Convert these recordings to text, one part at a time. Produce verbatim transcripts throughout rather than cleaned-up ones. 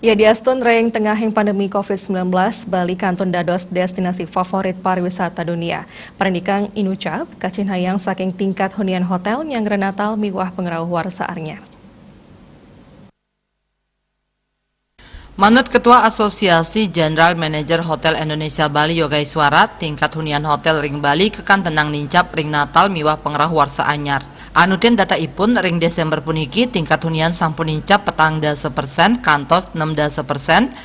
Diastun ring tengahing pandemi covid sembilan belas, Bali kantun dados destinasi favorit pariwisata dunia. Parindikang inucap, kacinghayang saking tingkat hunian hotel nyanggra Natal miwah pangrauh warsa anyar. Manut Ketua Asosiasi General Manager Hotel Indonesia Bali Yoga Iswara, tingkat hunian hotel ring Bali kakantenang nincap ring Natal miwah pangrauh warsa anyar. Anutin data ipun, ring Desember puniki tingkat hunian sampun nincap petang dasa persen kantos enam dasa persen,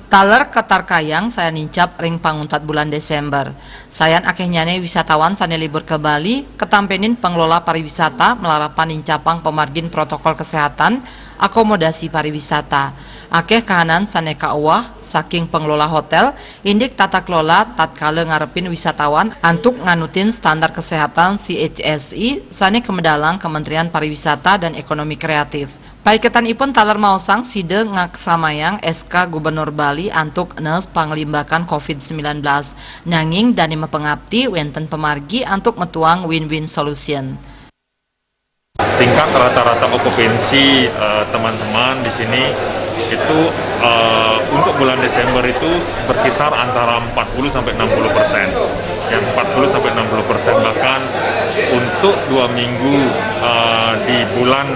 taler katarkayang sayan nincap ring panguntat bulan Desember. Sayan akehnyane wisatawan sane libur ka Bali, katampenin pengelola pariwisata malarapan nincapang pamargin protokol kesehatan, akomodasi pariwisata. Akeh kahanan sane kaolah saking pengelola hotel, indik tata kelola tatkala ngarepin wisatawan antuk nganutin standar kesehatan C H S E sane kamedalang Kementerian Pariwisata dan Ekonomi Kreatif. Paiketanipun taler maosang sida ngaksamayang S K Gubernur Bali antuk nes panglimbakan covid sembilan belas, nanging dane mapangapti wenten pamargi antuk metuang win-win solution. Tingkat rata-rata okupansi, eh, teman-teman di sini itu, eh, untuk bulan Desember itu berkisar antara empat puluh sampai enam puluh persen. Yang empat puluh sampai enam puluh persen, bahkan untuk dua minggu, eh, di bulan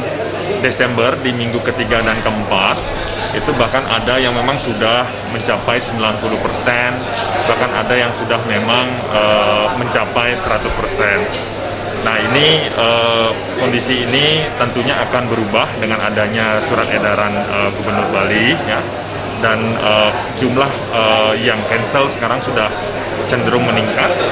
Desember, di minggu ketiga dan keempat, itu bahkan ada yang memang sudah mencapai sembilan puluh persen, bahkan ada yang sudah memang, eh, mencapai seratus persen. Nah, ini, eh, kondisi ini tentunya akan berubah dengan adanya surat edaran, eh, Gubernur Bali, ya, dan, eh, jumlah, eh, yang cancel sekarang sudah cenderung meningkat.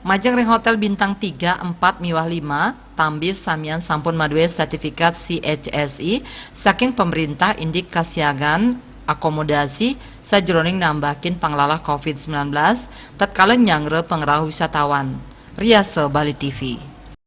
Majeng ring hotel bintang tiga, empat miwah lima, tambis samian sampun madue sertifikat C H S E saking pemerintah indik kasiagan akomodasi sajeroning nambahin panglalah covid sembilan belas tatkala nyanggra pangrauh wisatawan. Riasa Bali T V.